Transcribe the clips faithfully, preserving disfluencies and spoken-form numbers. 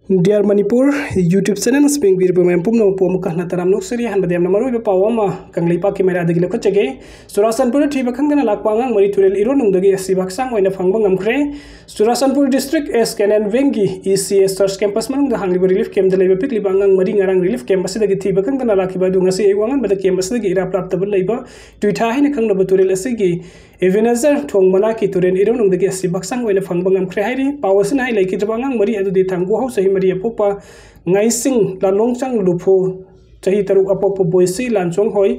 Dear Manipur YouTube channel ꯌꯦꯡꯕꯤꯔꯤꯕ ꯃꯌꯥꯝ ꯄꯨꯝꯅꯃꯛꯄꯨ ꯑꯃꯨꯛꯀ ꯍꯟꯅ ꯇꯔꯥꯝꯅ ꯑꯣꯛꯆꯔꯤ꯫ ꯑꯍꯥꯟꯕꯗ ꯌꯥꯝꯅ ꯃꯔꯨꯑꯣꯏꯕ ꯄꯥꯎ ꯑꯃ ꯀꯪꯂꯩꯄꯥꯛꯀꯤ ꯃꯩꯔꯥꯗꯒꯤ ꯂꯧꯈꯠꯆꯒꯦ꯫ ꯆꯨꯔꯥꯆꯥꯟꯄꯨꯔꯗ ꯊꯤꯕ ꯈꯪꯗꯅ ꯂꯥꯛꯄ ꯑꯉꯥꯡ ꯃꯔꯤ ꯇꯨꯔꯦꯜ ꯏꯔꯣꯟꯅꯨꯡꯗꯒꯤ ꯑꯁꯤꯕ ꯍꯛꯆꯥꯡ ꯑꯣꯏꯅ ꯐꯪꯕ ꯉꯝꯈ꯭ꯔꯦ꯫ Churachandpur district S K N ꯕꯦꯡꯒꯤ ꯏ ꯁꯤ ꯑꯦꯁ ꯆꯔꯆ ꯀꯦꯝꯄꯁ ꯃꯅꯨꯡꯗ ꯍꯥꯡꯂꯤꯕ ꯔꯤꯂꯤꯐ ꯀꯦꯝꯞꯇ ꯂꯩꯕ ꯄꯤꯛꯂꯤꯕ ꯑꯉꯥꯡ ꯃꯔꯤ ꯉꯔꯥꯡ ꯔꯤꯂꯤꯐ ꯀꯦꯝꯞ ꯑꯁꯤꯗꯒꯤ ꯊꯤꯕ ꯈꯪꯗꯅ ꯂꯥꯛꯈꯤꯕ ꯑꯗꯨ ꯉꯁꯤ ꯑꯌꯨꯛ ꯑꯉꯟꯕꯗ ꯀꯦꯝꯞ ꯑꯁꯤꯗꯒꯤ ꯏꯔꯥꯞ ꯂꯥꯞꯇꯕ ꯂꯩꯕ ꯇꯨꯏꯊꯥ ꯍꯥꯏꯅ ꯈꯪꯅꯕ ꯇꯨꯔꯦꯜ ꯑꯁꯤꯒꯤ ꯏꯕꯦꯅꯦꯖꯔ ꯊꯣꯡ ꯃꯅꯥꯛꯀꯤ ꯇꯨꯔꯦꯜ ꯏꯔꯣꯟꯅꯨꯡꯗꯒꯤ ꯑꯁꯤꯕ ꯍꯛꯆꯥꯡ ꯑꯣꯏꯅ ꯐꯪꯕ ꯉꯝꯈ꯭ꯔꯦ ꯍꯥꯏꯔꯤ꯫ ꯄꯥꯎ ꯑꯁꯤꯅ ꯍꯥꯏ ꯂꯩꯈꯤꯗ꯭ꯔꯕ ꯑꯉꯥꯡ ꯃꯔꯤ ꯑꯗꯨꯗꯤ ꯊꯥꯡꯒꯨꯍꯧ ꯆꯍꯤ ꯃꯔꯤ ꯑꯄꯣꯛꯄ ꯉꯥꯏꯁꯤꯡ ꯂꯥꯂꯣꯡꯆꯥꯡ ꯂꯨꯐꯨ ꯆꯍꯤ ꯇꯔꯨꯛ ꯑꯄꯣꯛꯄ ꯕꯣꯏꯁꯤ ꯂꯥꯟꯆꯣꯡ ꯍꯣꯏ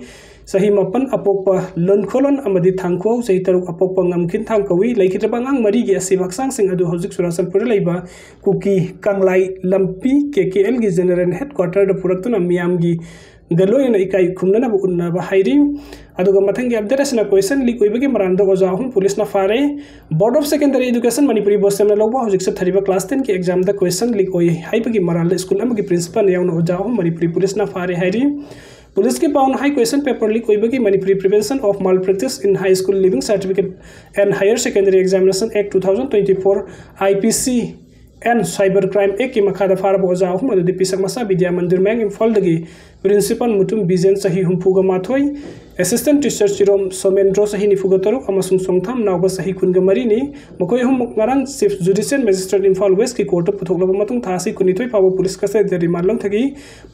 ꯆꯍꯤ ꯃꯥꯄꯟ ꯑꯄꯣꯛꯄ ꯂꯟꯈꯣꯂꯣꯟ ꯑꯃꯗꯤ ꯊꯥꯡꯈꯨꯍꯧ ꯆꯍꯤ ꯇꯔꯨꯛ ꯑꯄꯣꯛꯄ ꯉꯝꯈꯤꯟ ꯊꯥꯡ ꯀꯧꯏ꯫ ꯂꯩꯈꯤꯗ꯭ꯔꯕ ꯑꯉꯥꯡ ꯃꯔꯤꯒꯤ ꯑꯁꯤꯕ ꯍꯛꯆꯥꯡꯁꯤꯡ ꯑꯗꯨ ꯍꯧꯖꯤꯛ ꯆꯨꯔꯥꯆꯥꯟꯄꯨꯔꯗ ꯂꯩꯕ ꯀꯨꯀꯤ ꯀꯪꯂꯥꯏ ꯂꯝꯕꯤ ꯀꯦ ꯀꯦ ꯑꯦꯜꯒꯤ ꯖꯦꯅꯔꯦꯜ ꯍꯦꯗꯀ꯭ꯋꯥꯇꯔꯗ ꯄꯨꯔꯛꯇꯨꯅ ꯃꯤꯌꯥꯝꯒꯤ ꯒ ꯂꯣꯏꯅꯅ ꯏꯀꯥꯏ ꯈꯨꯝꯅꯅꯕ ꯎꯠꯅꯕ ꯍꯥꯏꯔꯤ꯫ ꯑꯗꯨꯒ ꯃꯊꯪꯒꯤ ꯑꯞꯗꯦꯠ ꯑꯁꯤꯅ ꯀꯣꯏꯁꯟ ꯂꯤꯛ ꯑꯣꯏꯕꯒꯤ ꯃꯔꯥꯟꯗ ꯑꯣꯖꯥ ꯑꯍꯨꯝ ꯄꯨꯂꯤꯁꯅ ꯐꯥꯔꯦ꯫ Board of Secondary Education Manipuri ꯕꯣꯁꯇꯦꯝꯅ ꯂꯧꯕ ꯍꯧꯖꯤꯛ ꯆꯠꯊꯔꯤꯕ ꯀ꯭ꯂꯥꯁ ꯇꯦꯟꯒꯤ ꯑꯦꯛꯖꯥꯝꯗ ꯀꯣꯏꯁꯟ ꯂꯤꯛ ꯑꯣꯏ ꯍꯥꯏꯕꯒꯤ ꯃꯔꯥꯜꯗ ꯁ꯭ꯀꯨꯜ ꯑꯃꯒꯤ ꯄ꯭ꯔꯤꯟꯁꯤꯄꯥꯜ ꯌꯥꯎꯅ ꯑꯣꯖꯥ ꯑꯍꯨꯝ ꯃꯅꯤꯄꯨꯔꯤ ꯄꯨꯂꯤꯁꯅ ꯐꯥꯔꯦ ꯍꯥꯏꯔꯤ꯫ ꯄꯨꯂꯤꯁꯀꯤ ꯄꯥꯎꯅ ꯍꯥꯏ ꯀꯣꯏꯁꯟ ꯄꯦꯄꯔ ꯂꯤꯛ ꯑꯣꯏꯕꯒꯤ Manipuri Prevention of Malpractice in High School Leaving Certificate and Higher Secondary Examination Act two thousand twenty four, I P C and Cyber Crime Actꯀꯤ ꯃꯈꯥꯗ ꯐꯥꯔꯕ ꯑꯣꯖꯥ ꯑꯍꯨꯝ ꯑꯗꯨꯗꯤ ꯄꯤꯁꯛ ꯃꯆꯥ ꯕꯤꯗ꯭ꯌꯥ ꯃꯟꯗꯤꯔ ꯃꯌꯥꯡ ꯏꯝꯐꯥꯜꯗꯒꯤ ꯄ꯭ꯔꯤꯟꯁꯤꯄꯥꯜ ꯃꯨꯇꯨꯝ ꯕꯤꯖꯦꯟ ꯆꯍꯤ ꯍꯨꯝꯐꯨꯒ ꯃꯥꯊꯣꯏ, ꯑꯦꯁꯤꯁꯇꯦꯟ ꯇꯤꯆꯔ ꯆꯤꯔꯣꯝ ꯁꯣꯃꯦꯟꯗ꯭ꯔꯣ ꯆꯍꯤ ꯅꯤꯐꯨꯒ ꯇꯔꯨꯛ ꯑꯃꯁꯨꯡ ꯁꯣꯡꯊꯥꯝ ꯅꯥꯎꯕ ꯆꯍꯤ ꯀꯨꯟꯒ ꯃꯔꯤꯅꯤ꯫ ꯃꯈꯣꯏ ꯑꯍꯨꯝꯃꯛ ꯉꯔꯥꯡ ꯆꯤꯐ ꯖꯨꯗꯤꯁꯤꯌꯦꯜ ꯃꯦꯖꯤꯁꯇ꯭ꯔꯦꯠ ꯏꯝꯐꯥꯜ ꯋꯦꯁꯀꯤ ꯀꯣꯔꯠꯇ ꯄꯨꯊꯣꯛꯂꯕ ꯃꯇꯨꯡ ꯊꯥ ꯑꯁꯤ ꯀꯨꯟꯅꯤꯊꯣꯏ ꯐꯥꯎꯕ ꯄꯨꯂꯤꯁ ꯀꯁꯇꯗꯤꯗ ꯔꯤꯃꯥꯟ ꯂꯧꯊꯈꯤ꯫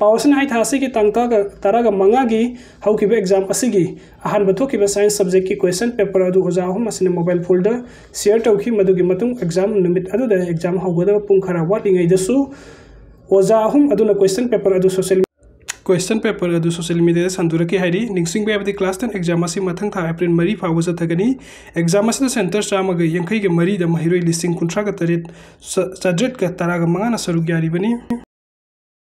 ꯄꯥꯎ ꯑꯁꯤꯅ ꯍꯥꯏ ꯊꯥ ꯑꯁꯤꯒꯤ ꯇꯥꯡ ꯇꯔꯥꯒ, ꯇꯔꯥꯒ ꯃꯉꯥꯒꯤ ꯍꯧꯈꯤꯕ ꯑꯦꯛꯖꯥꯝ ꯑꯁꯤꯒꯤ ꯑꯍꯥꯟꯕ ꯊꯣꯛꯈꯤꯕ ꯁꯥꯏꯟꯁ ꯁꯕꯖꯦꯛꯀꯤ ꯀꯣꯏꯁꯟ ꯄꯦꯄꯔ ꯑꯗꯨ ꯑꯣꯖꯥ ꯑꯍꯨꯝ ꯑꯁꯤꯅ ꯃꯣꯕꯥꯏꯜ ꯐꯣꯜꯗ ꯁꯤꯌꯔ ꯇꯧꯈꯤ꯫ ꯃꯗꯨꯒꯤ ꯃꯇꯨꯡ ꯑꯦꯛꯖꯥꯝ ꯅꯨꯃꯤꯠ ꯑꯗꯨꯗ ꯑꯦꯛꯖꯥꯝ ꯍꯧꯒꯗꯕ ꯄꯨꯡ ꯈꯔ ꯋꯥꯠꯂꯤꯉꯩꯗꯁꯨ ꯑꯣꯖꯥ ꯑꯍꯨꯝ ꯑꯗꯨꯅ ꯀꯣꯏꯁꯟ ꯄꯦꯄꯔ ꯑꯗꯨ ꯁꯣꯁꯤꯌꯦꯜ ꯀꯣꯏꯁꯟ ꯄꯦꯄꯔ ꯑꯗꯨ ꯁꯣꯁꯤꯌꯦꯜ ꯃꯤꯗꯤꯌꯥꯗ ꯁꯟꯗꯣꯔꯛꯈꯤ ꯍꯥꯏꯔꯤ꯫ ꯅꯤꯡꯁꯤꯡꯕ ꯌꯥꯕꯗꯤ ꯀ꯭ꯂꯥꯁ ꯇꯦꯟ ꯑꯦꯛꯖꯥꯝ ꯑꯁꯤ ꯃꯊꯪ ꯊꯥ ꯑꯦꯄ꯭ꯔꯤꯜ ꯃꯔꯤ ꯐꯥꯎꯕ ꯆꯠꯊꯒꯅꯤ꯫ ꯑꯦꯛꯖꯥꯝ ꯑꯁꯤꯗ ꯁꯦꯟꯇꯔ ꯆꯥꯝꯃꯒ ꯌꯥꯡꯈꯩꯒ ꯃꯔꯤꯗ ꯃꯍꯩꯔꯣꯏ ꯂꯤꯁꯤꯡ ꯀꯨꯟꯊ꯭ꯔꯥꯒ ꯇꯔꯦꯠ, ꯆꯥ-, ꯆꯥꯇ꯭ꯔꯦꯠꯀ ꯇꯔꯥꯒ ꯃꯉꯥꯅ ꯁꯔꯨꯛ ꯌꯥꯔꯤꯕꯅꯤ꯫